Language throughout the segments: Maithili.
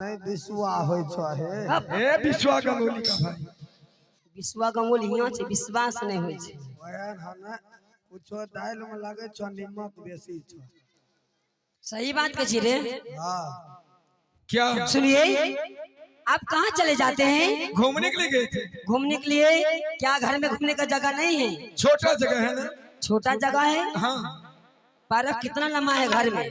नहीं विश्वा होइ छौ हे। हे विश्वा गंगोली का भाई। विश्वा गंगोली हियाँ छै, विश्वास नहि होइ छै। ओहन हमे कुछो दालि में लागै छौ नीमक बेसी छौ। सही बात कहै छी रे। हाँ। क्या सुनिए, आप कहाँ चले जाते हैं? घूमने के लिए गए थे। घूमने के लिए? क्या घर में घूमने का जगह नहीं है? छोटा जगह है ना। छोटा जगह है? हाँ। पार्क कितना लंबा है घर में?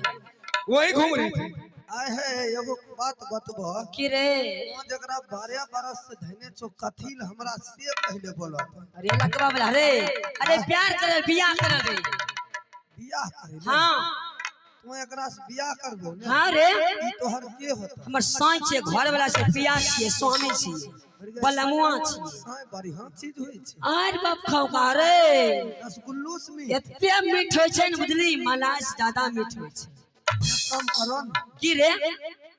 वही घूम रहे थे। आय हे एगो बात बतबह। की रे? तों जकरा 12 बरस से धैने छौ कथी ले हमरा से पहिले बोलत। अरे लकवा वाला रे, अरे प्यार करे बियाह करे रे। बियाह करे ले? हाँ। तू एकरा से बियाह करबो ने? हाँ रे। ई तोहर के होता? हमर साँई छियै, घर वाला से पिया छियै, स्वामी छियै, बलमुआ छियै। साँई बढ़िया चीज होइ छै। आर बाप खाओ का रे। रसगुल्लो से मीठ। एते मीठ होइ छै ने बुझली, मलाई से ज्यादा मीठ होइ छै। एक काम करो ने। की रे?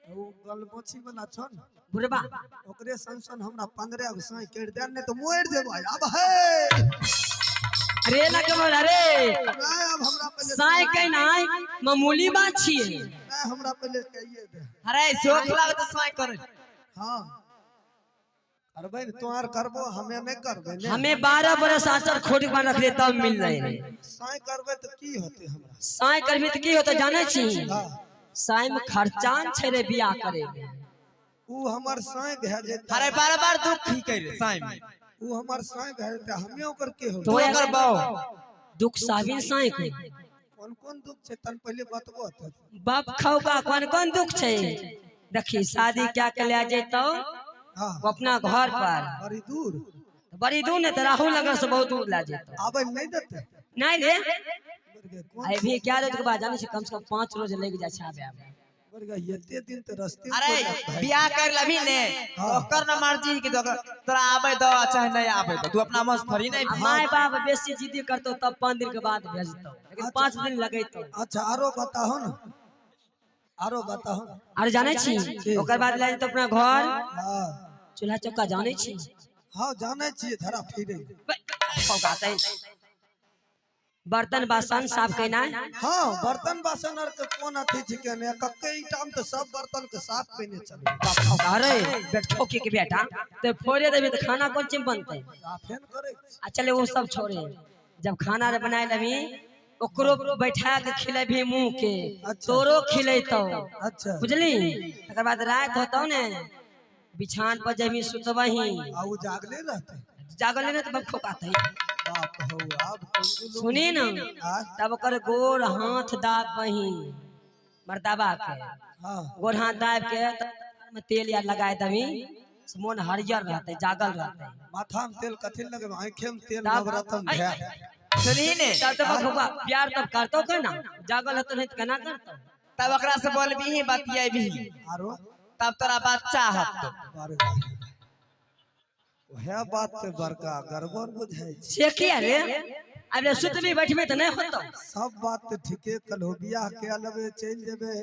ओ गलमोछी वाला छौ ने बुढ़बा, ओकरे सन सन हमरा 15 गो साँई करि दे, नहीं तो मरि जेबै अब हे। अरे लगबल अरे नहीं अब हमरा पहिले साँई कहनाइ मामूली बात छियै। नहीं हमरा पहिले कहिए दे। अरे शोख लागे तो साई करे। हाँ करबै ने, तों आर करबो हमे नहीं करबै ने। हमें 12 बरस आचर खोट के रखले तब मिल रहे रे। साँई करबै तऽ की होतै हमरा? साँई करबी तऽ की होतै जानै छी? हाँ। साँई में खर्चा न छै रे बियाह करे में। ऊ हमर साँई भए जेतै। अरे बार बार दुख ही करे साई में। ऊ हमर साँई भए जेतै, हमे ओकर के होबै? तो ओकर बाऊ। दुख साबिन साँई के। कोन कोन दुख छै तन पहिले बतबो तऽ। बाप खाओ का कोन कोन दुख छै? देखी शादी क्या के ले जैतौ हाँ। वो अपना घर पर। बड़ी दूर। बड़ी दूर नहीं तो राहुल नगर से बहुत दूर ला जैतौ। आबै नहीं देतै? नहीं रे। कोन अभी क्या रोज के बाद जाने छै, कम से कम 5 रोज लग जाय छै आबे में। बड़का एते दिन तऽ रस्ते में अरे भाई। बियाह कर लभी ने हाँ। ओकर न मर्जी के तोरा आबे दो चाहे नहीं आबे दो, तू अपना मस्त थोड़ी नहीं। माय बाप बेसी जिद्दी करतो तब 5 दिन के बाद भेजतो, लेकिन 5 दिन लगेतो। अच्छा आरो बताहो ना, आरो बताहो ना। आर जाने छी ओकर बाद ले जेतो अपना घर। हाँ। चूल्हा चौका जाने छी? हाँ जाने छी, धरा फिरे। पकाते बर्तन बासन साफ केनाइ। हाँ बर्तन बासन आर के कोन अथी छै केने, कक्के ईटा में तऽ सब बर्तन के साफ केने चलबै। अरे बेटो के बेटा तो फोड़े देबी तऽ खाना कोन चीज बनतै? साफे न करै छी। आ चले वो सब छोड़े, जब खाना रे बनाए लेबी ओकरो बैठा के खिलेबी मुँह के। अच्छा। तोरो खिलेतौ। अच्छा। बुझली? तकर बाद राति होतौ ने, बिछान पर जेबी सुतबही। आ उ जागले रहतै? जागल नहि तऽ खोकातै। बाप हौ आब कोन जुलुम। सुनी न, आ? तब ओकर गोर हाथ दाबही मर्दाबा के। हाँ। गोर हाथ दाब के में तेल या लगाए दबी, से मोन हरियर रहतै, जागल रहतै। माथा में तेल कथी लगेबै? आँखे में तेल तब- नवरत्न धए। सुनही ने। तब तब बखुआ प्यार तब करतौ केना? जागल रहतौ नहीं तऽ केना करतौ? तब ओकरा से बोलबी बतियेबी। आरो? तब तोरा बच्चा होतौ। बड़का वएह बात छै, बड़का गड़बड़ बुझाइ छै। से किया रे? अब रे सुतबी बैठबी तऽ नहि होतौ। सब बात तऽ ठीके कहलहो, बियाह कए लेबै चलि जेबै,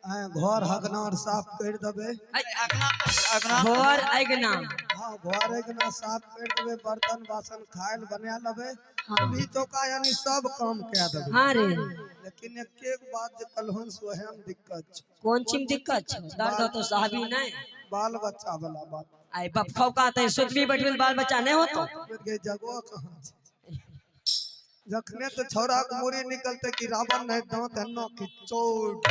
आँय घर हगना आर साफ करि देबै। अगना अगना घर अगना। हाँ घर अगना साफ करि देबै, बर्तन बासन खाय लए बना लेबै, चूल्ही चौका यानी सब काम कए देबै। हाँ रे। लेकिन एके गो बात जे कहलहुन से ओहे में दिक्कत छै। कोन चीज में दिक्कत छै? दर्द होतौ साहबी नहीं। बाल बच्चा वाला बात। आई बाप खौका तै सुतबी बैठबी बाल बच्चा नहीं होतौ। गे जगह कहाँ छै? जखने तो छौड़ा के मुड़ी निकलते कि रावण नहीं दांत एना कि चोट।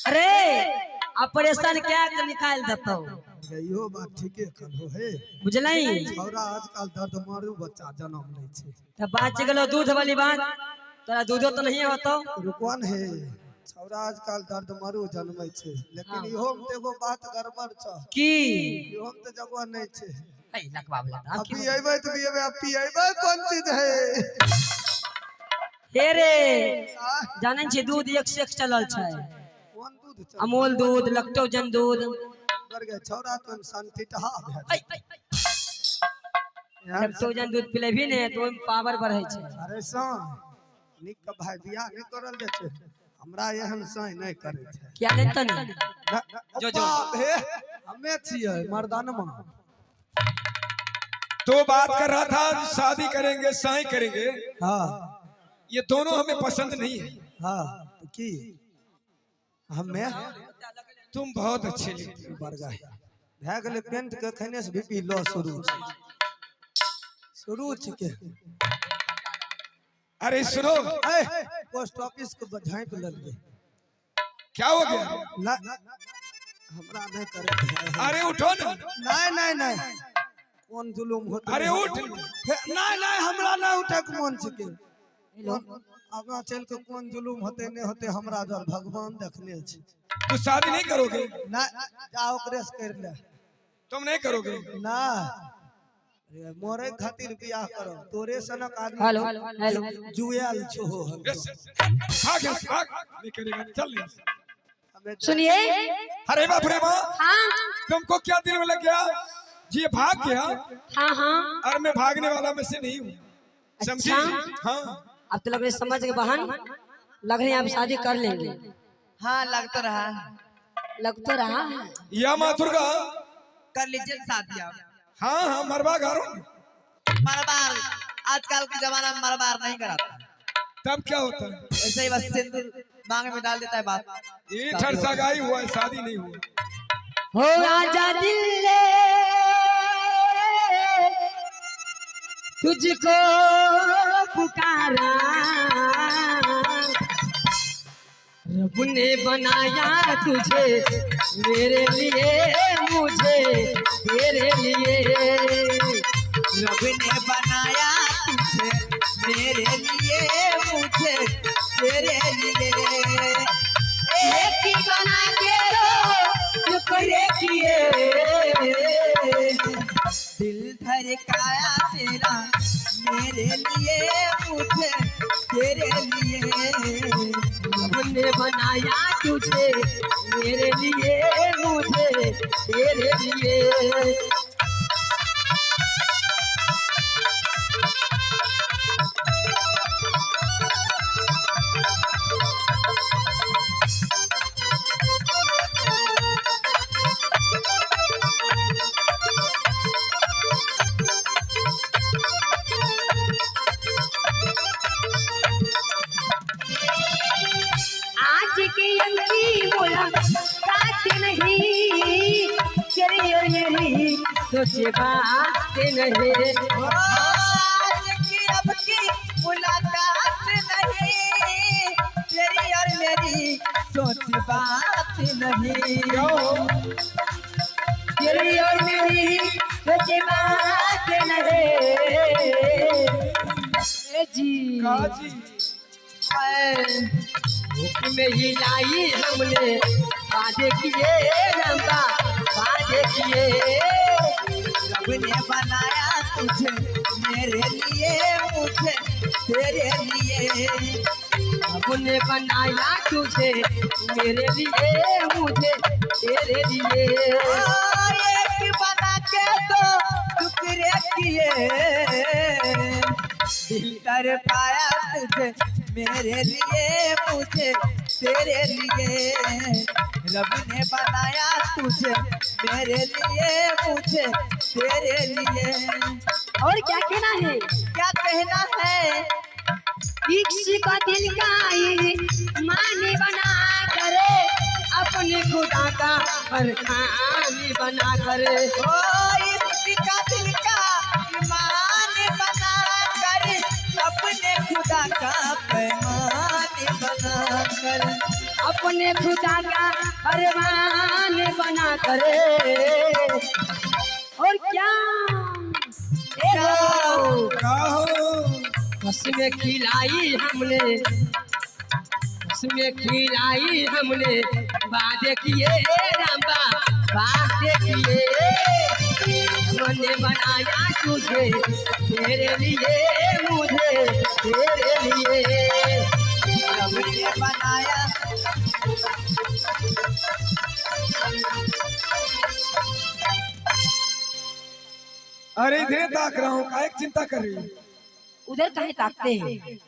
अरे ऑपरेशन क्या के निकाल देतौ। इहो बात ठीके कहलहो हे। बुझलही? छौड़ा आजकल दर्द मारू बच्चा जनम लै छै। तऽ बात गेलो दूध वाली बात, तोरा दूधो तऽ नहीं होतौ। रुकवा ने हे, छौड़ा आजकल दर्द मारू जनमै छै, लेकिन इहो में तऽ एगो बात गड़बड़ छ। की? इहो में तऽ जगह नहीं छै। ऐ लकवा वाला अब पिएबै तऽ पिएबै, अब पिएबै कोन चीज है? हे रे आ? जानै छी दूध 1 से 1 चलल छै। कोन दूध चलल? अमूल दूध, लैक्टोजन दूध। गे छौड़ा तो संटिटहा भेल। ऐ, लैक्टोजन दूध पिलेबी ने तऽ ओहिमे पावर बढ़ै छै। अरे साँय नीक के भाई बियाह नहीं करल जाइ छै, हमरा एहन साँय नहीं करै छै। किया नहीं तनी? जो, जो। बाप हे, हमे छियै मर्दानमा। तो बात कर रहा था शादी करेंगे साई करेंगे। हाँ। ये दोनों हमें पसंद नहीं है। हाँ तो की हमें तुम बहुत अच्छे लिखते हो। बरगा भए गेलै पेंट के खने से बीपी लो शुरू छै। शुरू छिके। अरे सुनो, ए पोस्ट ऑफिस के झाँपि लेलियै। क्या हो गया? ना हमरा नहीं करे के है। अरे उठो ना। नहीं नहीं नहीं, कोन जुलुम होते। अरे उठ। नहीं नहीं, हमरा नहीं उठे के मन छिके। आगाँ चल के कोन जुलुम होते नहीं होते हमरा जर भगवान देखने छै। तू शादी नहीं करोगे? ना, जा ओकरे से कर ले। तुम नहीं करोगे? ना रे, मरे खातिर बियाह करब तोरे सनक आदमी। Hello hello. जुएल छो हम। यस, भाग यहाँ से, भाग। नहीं करेगा, चल यहाँ से। हमें सुनिए। अरे बाप रे माँ, हाँ। तुमको क्या दिल में लग गया जी? ये भाग गया। हाँ हाँ। अरे मैं भागने वाला में से नहीं हूँ, समझी? अच्छा। हाँ। अब तो लग रहे समझ के बहन, लग रहे आप शादी कर लेंगे। हाँ, लग तो रहा। लग तो रहा है। या माँ दुर्गा। कर लीजिए शादी आप। हाँ हाँ, मरवा गारो। मरबार आजकल के जमाना में मरबार नहीं कराता। तब क्या होता है? वैसे ही बस सिंदूर मांग में डाल देता है बात। ये ठर सगाई हुआ है, शादी नहीं हुआ। हो आजा दिल ले तुझको पुकारा, रब ने बनाया तुझे मेरे लिए, मुझे तेरे लिए। रब ने बनाया तुझे मेरे लिए, मुझे तेरे लिए। एक ही बना के दो टुकड़े किए। दिल धड़काया तेरा मेरे लिए, मुझे तेरे लिए। रब ने बनाया तुझे मेरे लिए, मुझे तेरे लिए। आज की अंकी मुलाकात नहीं, तेरी और मेरी सोचे बात नहीं। ओ, आज की अब की मुलाकात नहीं, तेरी और मेरी सोच बात नहीं। क्या हो? तेरी और मेरी सोचे बात नहीं। ए जी। काजी। हाय, भूख में ही लाई हमने वादे किए रंबा वादे किए। रब ने बनाया तुझे मेरे लिए, मुझे तेरे लिए। रब ने बनाया तुझे मेरे लिए, मुझे तेरे लिए। ओ, एक बना के दो टुकड़े किए, दिल कर पाया तुझे मेरे लिए, मुझे तेरे लिए। रब ने बनाया तुझे मेरे लिए, मुझे तेरे लिए। और क्या कहना है? क्या कहना है? इश्क का दिल का ये माने बना करे, अपने खुदा का फरखानी बना करे। ओ इश्क का दिल का ईमान बना कर, अपने खुदा का पैमान बना कर। अपने खुदा का फरमान बना करे। और क्या? ए हो, क्या हो? कसमें खिलाई हमने, कसमें खिलाई हमने, वादे किए रामबा वादे किए। हमने बनाया तुझे तेरे लिए, मुझे तेरे लिए। रब ने बनाया। अरे इधरे ताक रहा हूँ, काहे चिंता कर रही हो? उधर कहीं ताकते हैं।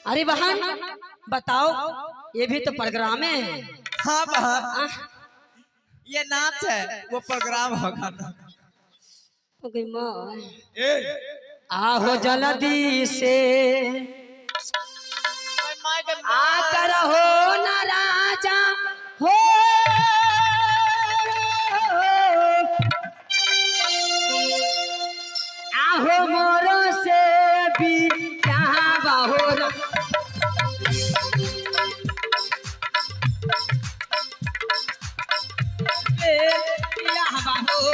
अरे बहन बताओ, ये भी तो प्रोग्राम है। हाँ बहन, आह, ये नाच है, वो प्रोग्राम होगा ना। ओ गई माँ। ए आहो जल्दी से। आकर हो न राजा हो, आहो मोरो से भी यहाँ बहोरा।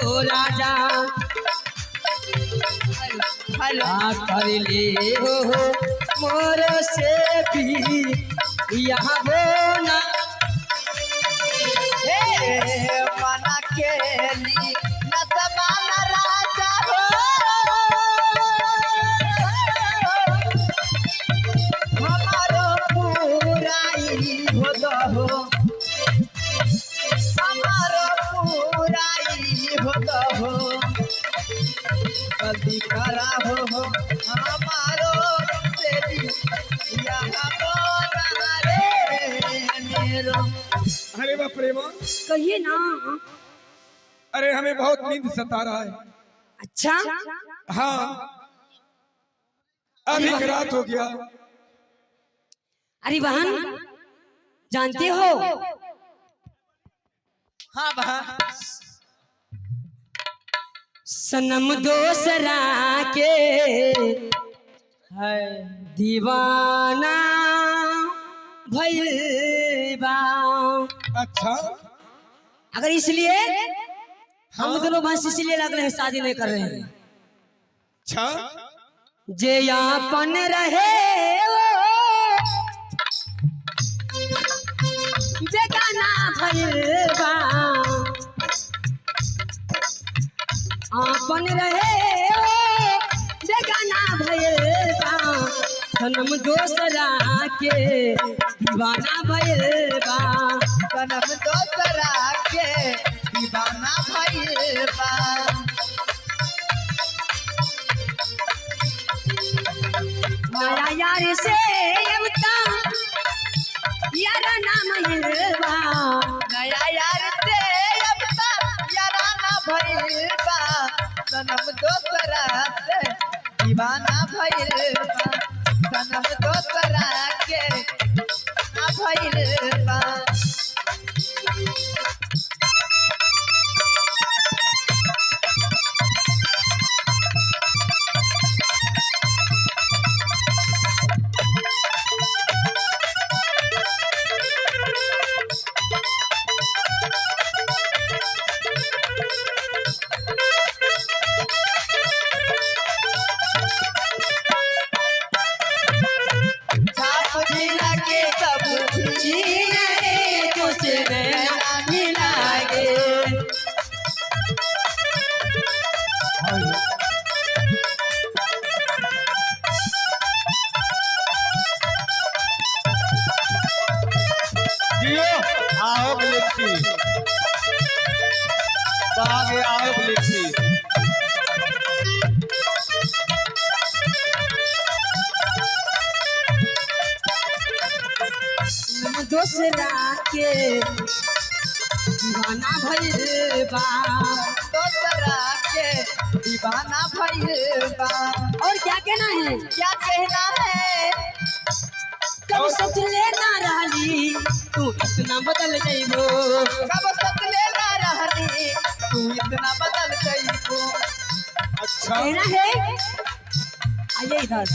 हो राजा कर ले हो मोर से भी यहाँ हो ना। हे मना केली न समान राजा हो, हमारो पुराई हो दहो, हमारो पुराई हो दहो, जल्दी करा हो हमारो से भी यहाँ बोला रे मेरो। अरे वाह प्रेमा, कहिए ना। अरे हमें बहुत नींद सता रहा है। अच्छा। हाँ, अभी रात हो गया। अरे बहन, जानते हो? हाँ बहन। सनम दोसरा के है दीवाना भइल बा। अच्छा। अगर इसलिए हम दोनों बस इसलिए लग रहे हैं, शादी नहीं कर रहे हैं। अच्छा। जे अपन रहे वो बेगाना भइल बा, अपन रहे वो बेगाना भइल बा, सनम दोसरा के दीवाना भइल बा। सनम दोसरा के दीवाना भइल बा। नया यार से अब ता यारा नाम बा, नया यार से अब ता याराना भइल बा, सनम दोसरा से दीवाना भइल बा, सनम दोसरा के ना भइल बा। छाप जिला के सब छीन रे तुझसे नैना मिलागे। जियो आओ लिखी बागे आओ लिखी। दोसरा के दीवाना भइल बा, दोसरा के दीवाना भइल बा। और क्या कहना है? क्या कहना है? कब सोच लेना रहली तू इतना बदल जाइबो, कब सोच लेना रहली तू इतना बदल जाइबो। अच्छा। कहना है, आइए इधर।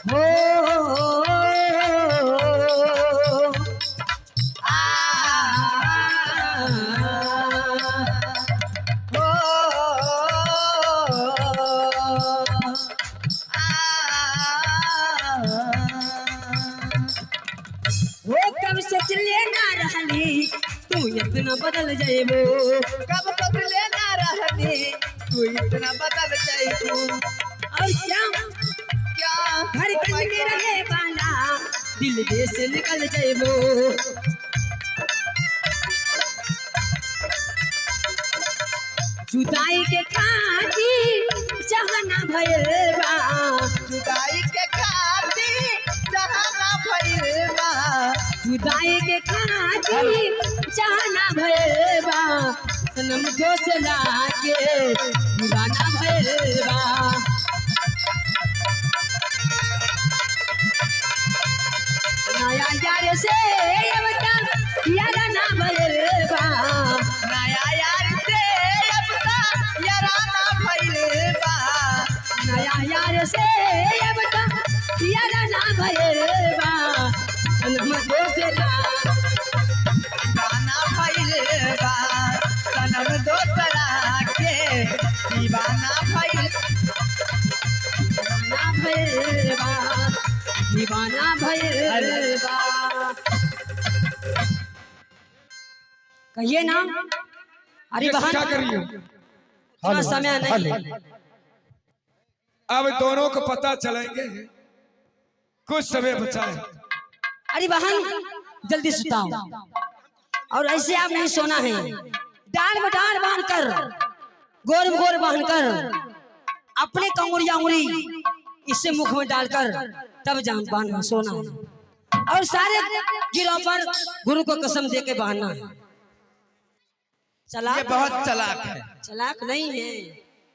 हो आ हो आ वो कब सोच लेना रहली तू इतना बदल जाइबो, कब सोच लेना रहली तू इतना बदल जाइबो। और क्या? क्या घर में रहे वाला दिल देश निकल जाइबो। जुदाई के खातिर जहाना भइल बा, जुदाई के खातिर जहाना भइल बा, जुदाई के खातिर जहाना भइल बा, सनम दोसरा के दीवाना भइल बा। यार से अब ता यार ना भइल बा सनम दोसरा। दीवाना भइल बा सनम दोसरा के, दीवाना भइल, दीवाना भइल बा, दीवाना भइल बा। कहिए ना। अरे ये बहन क्या कर रही हो? इतना समय नहीं। अब दोनों को पता चलेंगे, कुछ समय बचा है। अरे बहन जल्दी सुताओ, और ऐसे आप नहीं सोना है। डाल में डाल बांध कर, गोर में गोर बांध कर, अपने कंगुरिया उंगली इसे मुख में डालकर तब जान बांधना सोना है। और सारे गिरोह पर गुरु को कसम दे के बांधना है। चला ये बहुत चालाक है। चलाक नहीं है,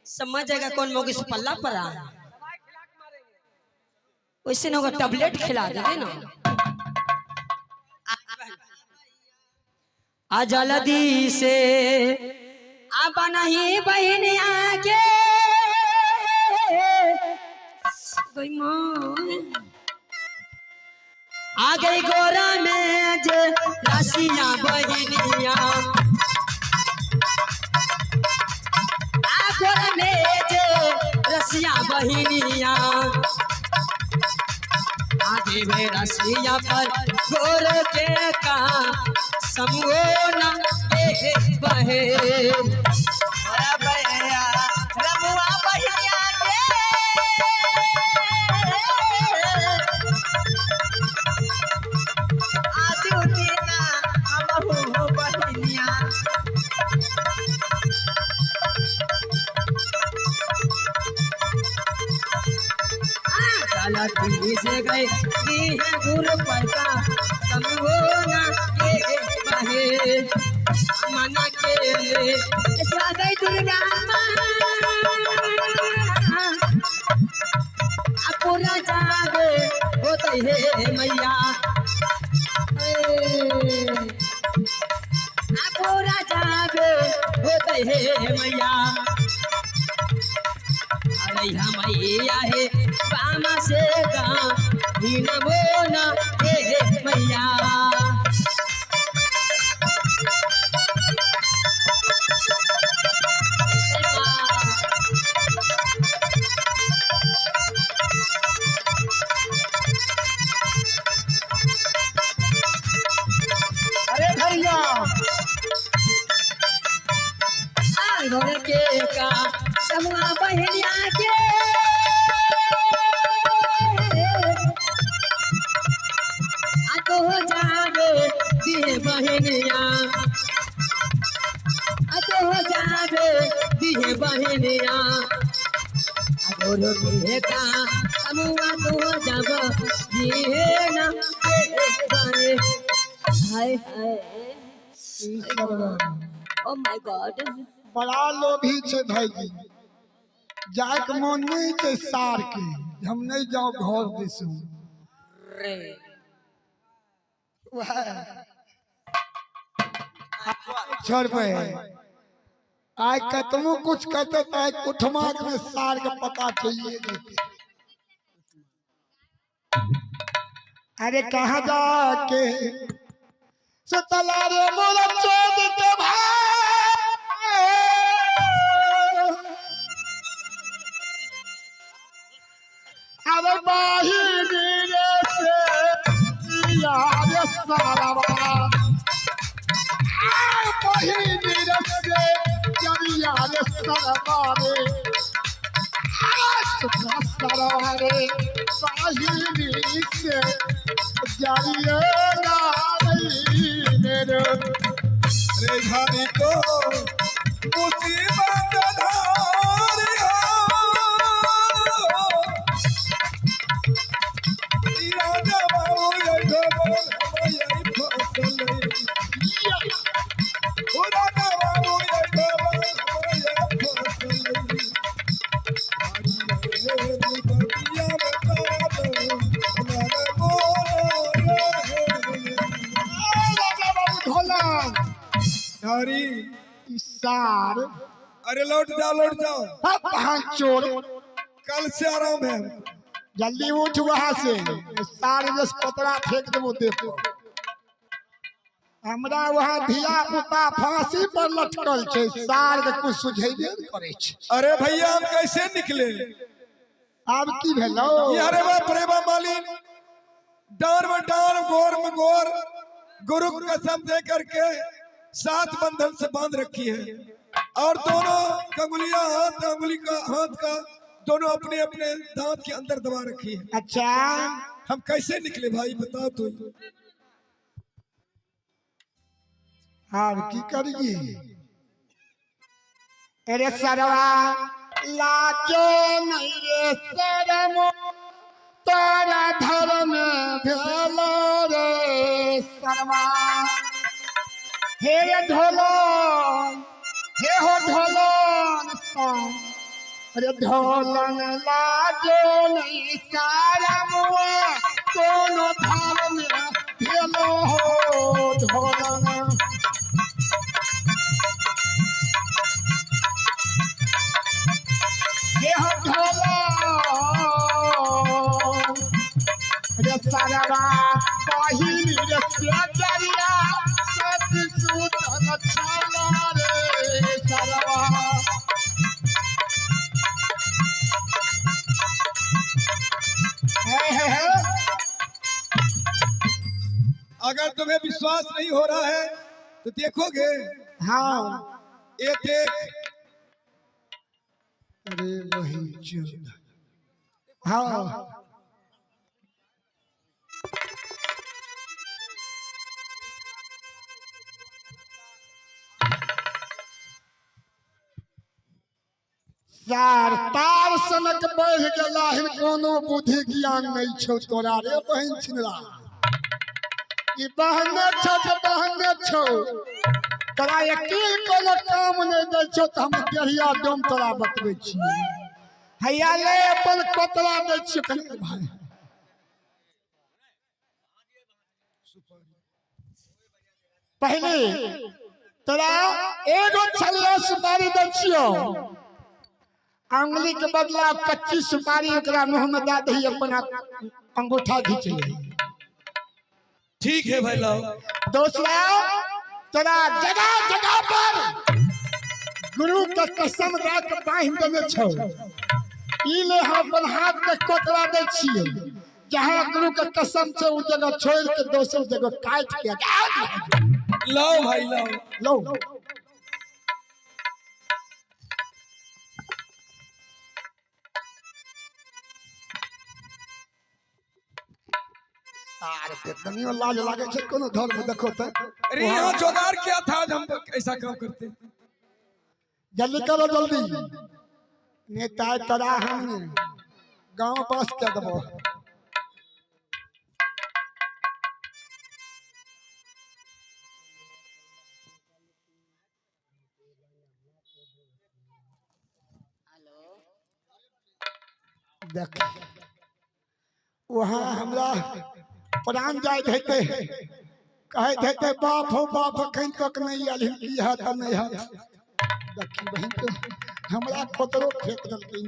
समझ जाएगा कौन मोगी से पल्ला पर आ। वैसे ना होगा टैबलेट खिला देंगे ना। आ जल्दी से अब नहीं बहन आके गई माँ। आ गई गोरा में जे रसिया बहनिया, आ गोरा में जे रसिया बहनिया, आगे में रसिया पर गोर के का समोना के बहे। रबैया रमुआ बहिया के, आजू दीना हमहू बहिनिया। गलती से गए की है गुरु पर का समोना के बहे। मना के ले स्वागत दुर्गा माँ, आ पूरा जागे होते हे मैया। ए, आ पूरा जागे होते हे मैया। अरे मैया हे बामा से गा बोना हे मैया। अरे भैया आंगन के का समुआ बहनिया के, आ तो जागे दिहे बहनिया, आ तो जागे दिहे बहनिया। आ गोरो के का समुआ तो जब दिहे ना के बहे। हाय हाय, ओ my God. बड़ा लोभी छे भाईजी, जाके मन नहीं छे सार के, हम नहीं जाओ घर दिसू। रे छोड़ पे आय कतमो कुछ कहते तो आय कुठमाक में सार के पता चाहिए देते। अरे कहाँ जाके सुतला रे मोरा चोद के भाई, अरे बाहिरी रे से यार सारा, बहिनी रे से यार सारा रे, सारा रे बाहिनी से जाइए ना मेरे। अरे घारी को मुसीबत धारी हो, राजा बाबू ये ढोल हमारी फसल, ओ राजा बाबू ये ढोल हमारी फसल। हरी रे बतिया बता दो हमारे मोर राजा बाबू ढोला हरी ई सार। अरे लौट जाओ, लौट जाओ। चोर कल से आराम है हमको। जल्दी उठ वहां से, सार में कोतरा फेंक देबो देखो। हमरा वहां धिया पुता फांसी पर लटकल छै, सार के कुछ सुझेबे ने करै छै। अरे भैया हम कैसे निकले? आब की भेलो? ये अरे बा प्रेमा मालिन डार में डार गोर में गोर गुरु को कसम दे करके सात बंधन से बांध रखी है और दोनों कंगुलियां हाथ अंगुली का हाथ का दोनों अपने अपने दांत के अंदर दबा रखी है। अच्छा, हम कैसे निकले भाई बताओ तो। आब की करिए? अरे सरवा लाजो नहीं रे शरम तोरा धर्म भेलो रे सरवा। हे रे ढोलन, हे हो ढोलन सा, अरे ढोलन लाजो नहीं शरमुआ कोनो धर्म भेलो हो ढोलन। हे हो ढोलन, रे सरवा पहिली रे सेजरिया सत सुतल छल रे सरवा। हे हे हे, अगर तुम्हें विश्वास नहीं हो रहा है तो देखोगे। हाँ, एक एक अरे वही चोद। हाँ, सार तार सनक बढ़ गेला हन, कोनो बुद्धि ज्ञान नहीं छौ तोरा रे बहिन छिनरा। ई बहने छौ तऽ बहने छौ, तोरा यकीन कोनो काम नहि दै छौ तऽ हम देहिया डोम तोरा बतबै छियै। हैया ले अपन कोतरा दै छियौ कनि भाई। पहले तोरा एगो छलिया सुपारी दै छियौ, अंगुली के बदला 25 सुपारी ओकरा मुंह में दए दही, अपन अंगूठा घींच ले। ठीक है भाई लाओ। दूसरा तोरा जगह जगह पर गुरु के कसम दए के बान्हि देने छौ, ई ले हम अपन हाथ के कोतरा दै छियै, जहाँ गुरु के कसम छै ओ जगह छोड़ के दोसर जगह काटि के लाओ भाई लाओ। लो। आर के तनियो लाज लागे छै कोनो धर्म देखो तऽ। अरे यहाँ जोगाड़ क्या था आज हम ऐसा काम करते? जल्दी करो जल्दी, नेता तोरा हम गांव बस के देबो। देख वहाँ हमरा प्राण जाइत हेतै, कहैत हेतै बाप हो बाप अखन तक नहीं आयल हन, की हत आ नहि हत। देखी बहिन के हमरा कोतरो फेंक देलकै।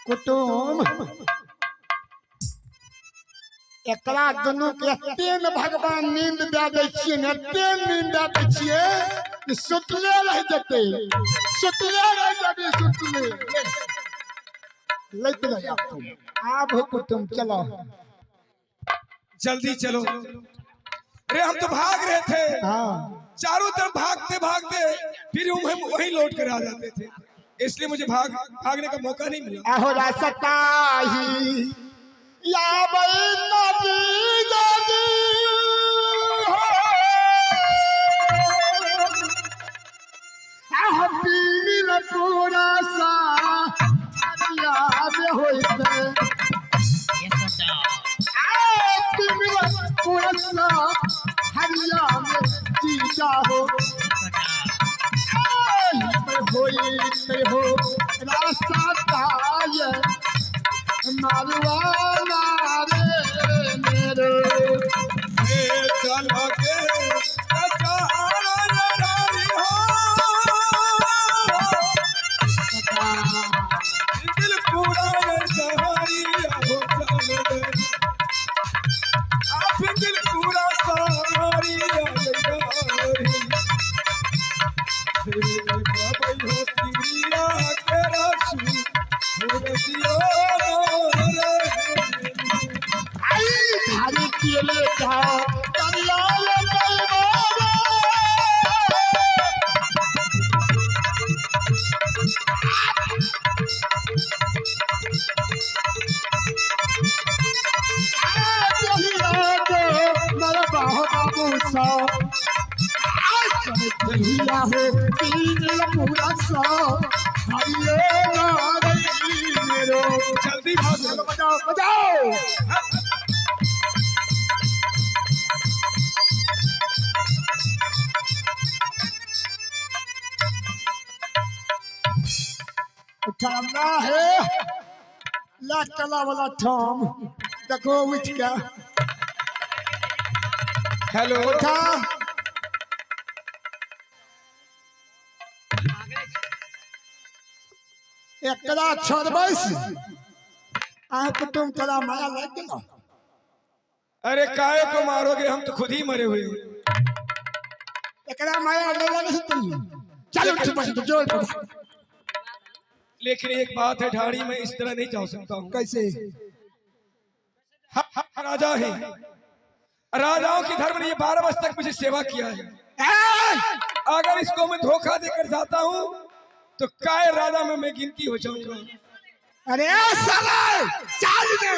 कुटुम एकरा दुनू के एते ने भगवान नींद दए दै छियै ने, एते नींद दए दै छियै कि सुतले रहि जेतै, सुतले रहि जेबै, सुतले लैत रहि। आब तुम आब हो कुटुम चलो जल्दी चलो। अरे हम तो भाग रहे थे। हाँ, चारों तरफ भागते भागते फिर हम वहीं लौट कर आ जाते थे, इसलिए मुझे भागने का मौका नहीं मिला। अहो रसताही या नदी नदी हो, आहो पील पूरा सा हरिया में होइते, आ पील पूरा सा हरिया में जीजा हो, होइते हो रास्ता ताय मारवाना रे मेरो। ए चलो के कचारी। देहिया हो पील पूरा सा हरिये नारी मेरो। जल्दी भागो। चलो बजाओ बजाओ। उठाना है ला कला वाला ठाम देखो उठ के। हेलो। उठा। एकरा छोड़बै से अहाँ कुटुम तोरा माया लागि गेलो। अरे काय को मारोगे, हम तो खुद ही मरे हुए हैं। एकरा माया नहीं लगे से तुम चल उठ बस जोर पर भाग। लेकिन एक बात है ढाड़ी, में इस तरह नहीं जा सकता हूँ। कैसे? हम राजा है, राजाओं की धर्म ने ये 12 वर्ष तक मुझे सेवा किया है। ए! अगर इसको मैं धोखा देकर जाता हूँ तो काय राजा में मैं गिनती हो जाऊंगा। अरे साले चल ने।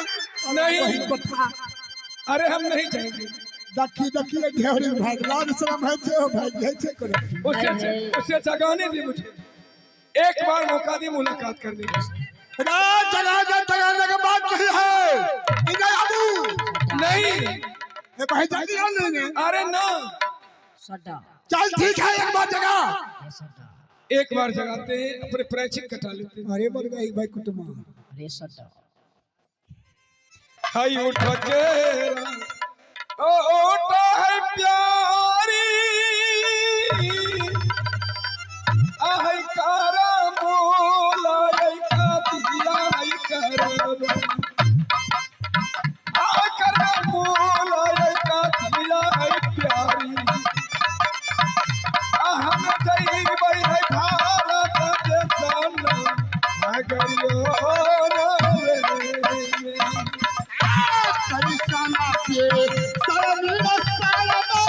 नहीं। कोठा। अरे हम नहीं जाएंगे। देखी देखी ढेरी भाग लाज शरम है छै भाग जाइ छै करो। उससे अच्छा गाने दी मुझे, एक बार मौका दी मुलाकात करने का। अरे जगाने जगाने के बात नहीं है, इधर आबू। नहीं। ए भाई जल्दी आओ नहीं नहीं। अरे ना। सड्डा। चल ठीक है, एक बार जगा। एक बार जगाते हैं, अपने प्रायश्चित कटा लेते हैं। अरे मर गई भाई कुटुमा। अरे सड्डा। हाय उठ के ओ उठा है प्यारी आहे कारा बोला का दिया है करम आ करा बोला का दिया है प्यारी आ हम जइबै है भारत देशन नगरियो रे। करिश्मा के सरमीरा सरबा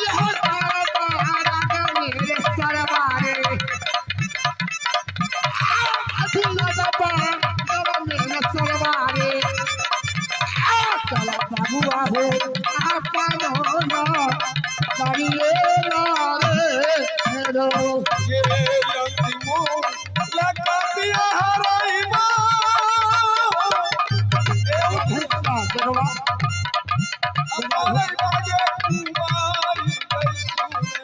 यह सरबारा मेरे सरबारे अखिल दबा मेरे सरबारे चला बाबुआ हो आपन हो ना करिए रे मेरो। ये अंतिम लगातिया हराइबा। जगवा। हमारे बागे कुमारी गई सुनले,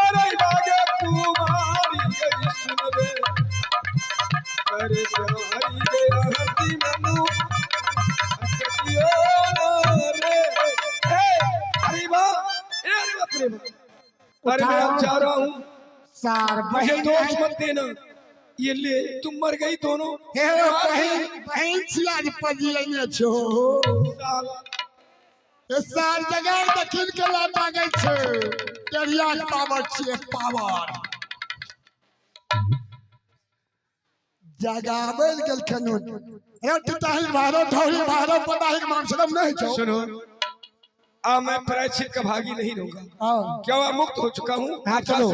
अरे बागे कुमारी गई सुनले, अरे प्यारी गया अंतिम मनु अकतियो ना रे। ए अरे बा, ए अरे बाप रे बाप। अरे मैं अब जा रहा हूँ, सार मुझे बहिन दोष मत देना। ये ले, तुम मर गई दोनों। हे बहिन बहिन छिया जे पजियने छो। साला। ए सार जगह दखिन के ला मांगे छे टेरिया पावर छिए पावर जगाबै गेलखन। अरे टुटाही मारो ढौरी मारो पता है मान शरम नहीं छो। सुनो, अब मैं प्रायश्चित का भागी नहीं रहूंगा। हाँ। क्यों, अब मुक्त हो चुका हूँ। हाँ, चलो।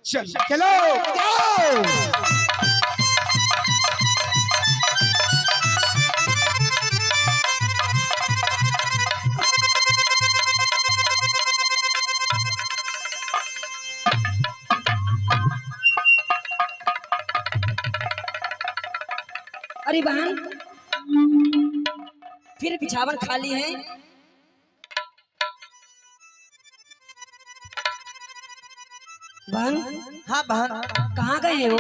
चल। चलो जाओ। अरे बहन, फिर बिछावन खाली है। बहन। हाँ बहन। कहाँ गए हो?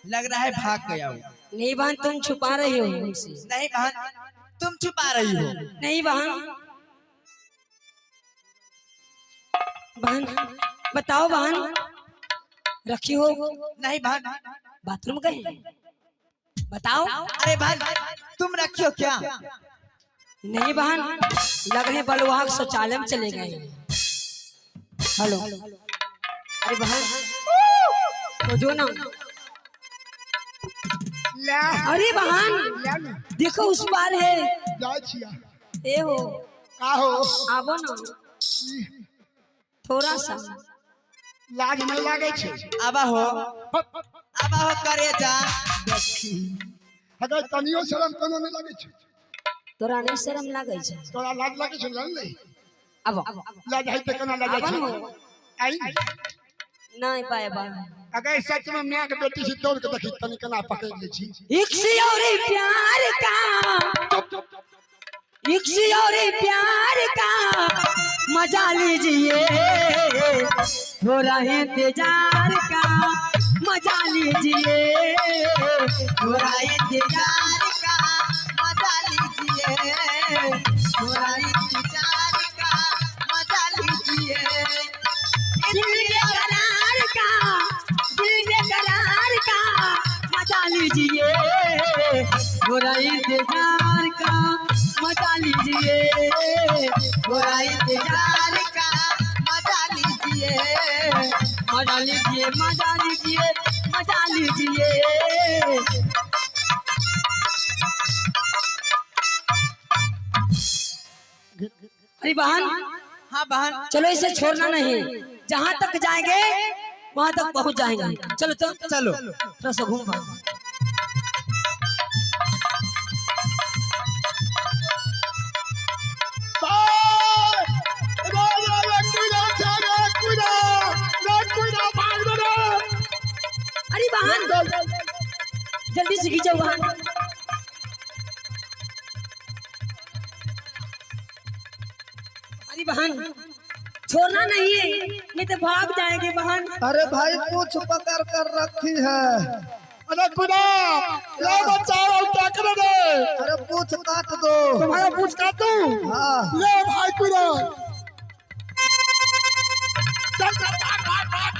लग रहा है भाग गया हूँ। नहीं बहन, तुम छुपा रहे हो हमसे। नहीं बहन, तुम छुपा रही हो। नहीं बहन, बहन बताओ बहन, रखी हो? नहीं बहन। बाथरूम गए? बताओ। अरे बहन, तुम रखी हो क्या? नहीं बहन, लग रहे बलुआ शौचालय में चले गए। हेलो, अरे बहन तो जो ना। ले। अरे बहन। ले ना। देखो उस पार है। जाय छिया। ए हो। का हो? आवो ना थोड़ा सा। लाज नहीं लागे छे? आबा हो, आबा हो करे जा। देखी अगर तनियो शरम कोनो नहीं लागे छे। तोरा नहीं शर्म लागै छै? तोरा लाज लागै छौ? लल नहीं। अब लाज है तऽ केना लाज आबन छै? हो। आई। नहीं पाए बा। अगर सच में माय के बेटी छी, दौड़ के देखी तनी केना पकड़ लै छी। इक्सी और प्यार का, इक्सी और प्यार का मजा लीजिए, थोड़ा इंतजार का मजा लीजिए, थोड़ा इंतजार का मजा लीजिए, थोड़ा इंतजार का मजा लीजिए। दिल बेकरार का, दिल बेकरार का मजा लीजिए, थोड़ा इंतजार का मजा लीजिए, थोड़ा इंतजार का मजा लीजिए, मजा लीजिए, मजा लीजिए, मजा लीजिए। अरे बहन। हाँ बहन। चलो इसे छोड़ना नहीं, जहाँ तक जाएंगे वहां तक पहुंच जाएंगे। चलो तो चलो। थोड़ा सा घूम भाग। रे रे रे कुइरा छै रे कुइरा, रे कुइरा भाग रे। अरे बहन, जल्दी से खींचो बहन। अरे बहन, छोड़ना नहीं है, नहीं तो भाग जाएंगे बहन। अरे भाई, पूछ पकड़ कर रखी है। अरे कुइरा रे, बचाओ, क्या करे रे? अरे पूछ काट दो। तुम्हारा पूछ काटू? हाँ। ले भाई कुइरा, चल चल, भाग भाग भाग।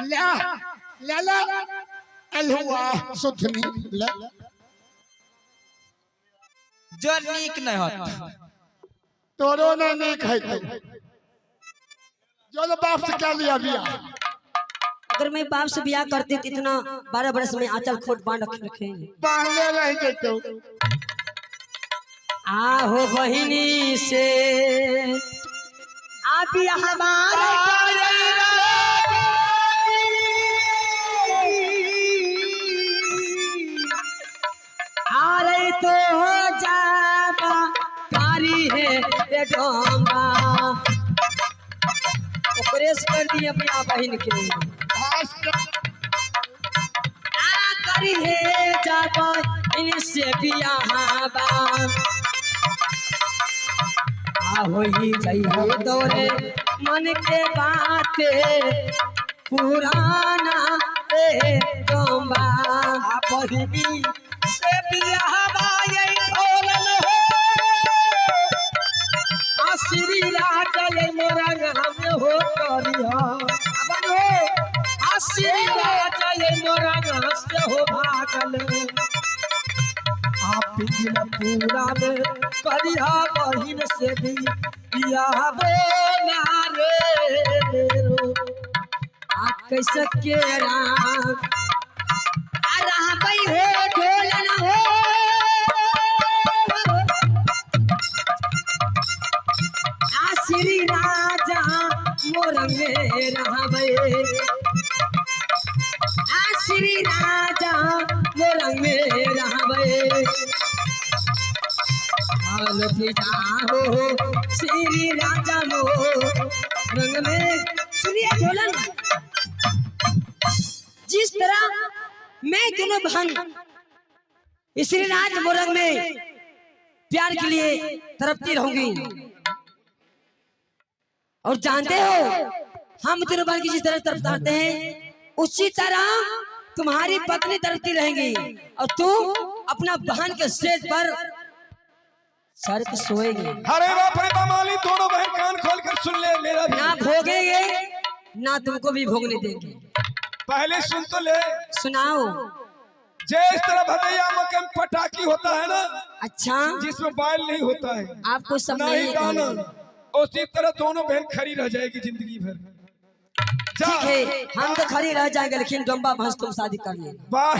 ले ले ले, अलहुआ सुथनी ले। जो नीक नहीं होत। तोरो नहीं नीक है तो जो बाप से क्या लिया बिया? अगर मैं बाप से ब्याह करती तो इतना 12 बरस में आंचल खोट बांध रखे रखेंगे। बांधले रह जैतो। आहो बहिनी से आप हमारा आ रहे तो हो जाबा कारी है ये डोंगा, ओकरे से कर दिए अपना बहिन के। घास आ करी है जाबा इनसे बियाह बा, आ होई जाइए तोरे मन के बाते पुराना ए डोंबा। आ बहिनी से बियाहवा ये ढोलन हो, आ श्री राजा ये मोरा नाम हो करिया अबन हो, आ श्री राजा ये मोरा नाम से हो भागल, आ पिघल पूरा में करिया बहिन से भी बियाहबो ना रे मेरो। आ कैसे के राम आ रहा भाई हो ढोलन हो, आ श्री राजा मोर में रहबे, आ श्री राजा मोर में रहबे। आलो हो श्री राजा मोर रंग में। सुनिए ढोलन, जिस तरह मैं दोनों बहन श्री राज मोरंग में प्यार के लिए तड़पती रहूंगी, और जानते हो हम दोनों बहन की जिस तरह तड़पते हैं उसी तरह तुम्हारी पत्नी तड़पती रहेंगी, और तू अपना बहन के सेज पर सर के सोएगी। अरे बाप रे बमाली, दोनों बहन कान खोल कर सुन ले मेरा भी। ना भोगेंगे ना तुमको भी भोगने देंगे। पहले सुन तो ले। सुनाओ। जय इस तरह भदैया मकन पटाखी होता है ना। अच्छा। जिसमें बाल नहीं होता है, आपको सब ना नहीं ही दाना, उसी तरह दोनों बहन खड़ी रह जाएगी जिंदगी भर। ठीक है, हम तो खड़ी रह जाएंगे, लेकिन डम्बा भैंस तुम शादी कर लेना। बाय।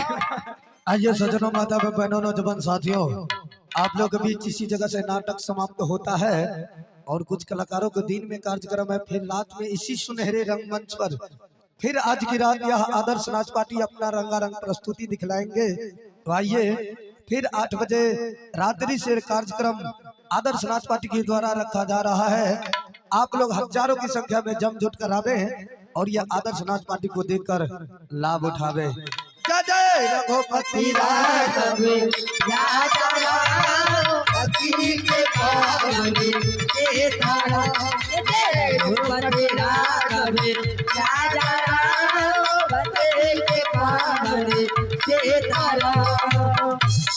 आइए सज्जनों, माता बहनों, नौजवान साथियों, आप लोग के बीच इसी जगह से नाटक समाप्त होता है और कुछ कलाकारों को दिन में कार्यक्रम है, फिर रात में इसी सुनहरे रंगमंच पर फिर आज की रात यह आदर्श नाच पार्टी अपना रंगारंग प्रस्तुति दिखलाएंगे। तो आइए फिर 8 बजे रात्रि से कार्यक्रम आदर्श नाच पार्टी के द्वारा रखा जा रहा है। आप लोग हजारों की संख्या में जम जुट कर आवे और यह आदर्श नाच पार्टी को देखकर लाभ उठावे। जय जय रघुपति राघव।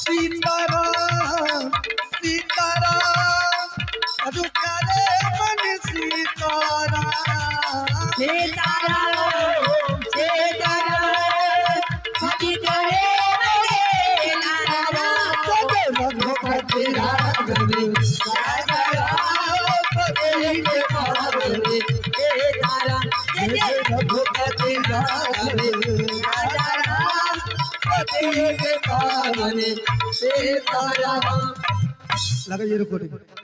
सीताराम सीताराम, अरु प्यारे मन सीताराम। रघुपति राघव रघुपति राघव। लगाइए रिकॉर्डिंग।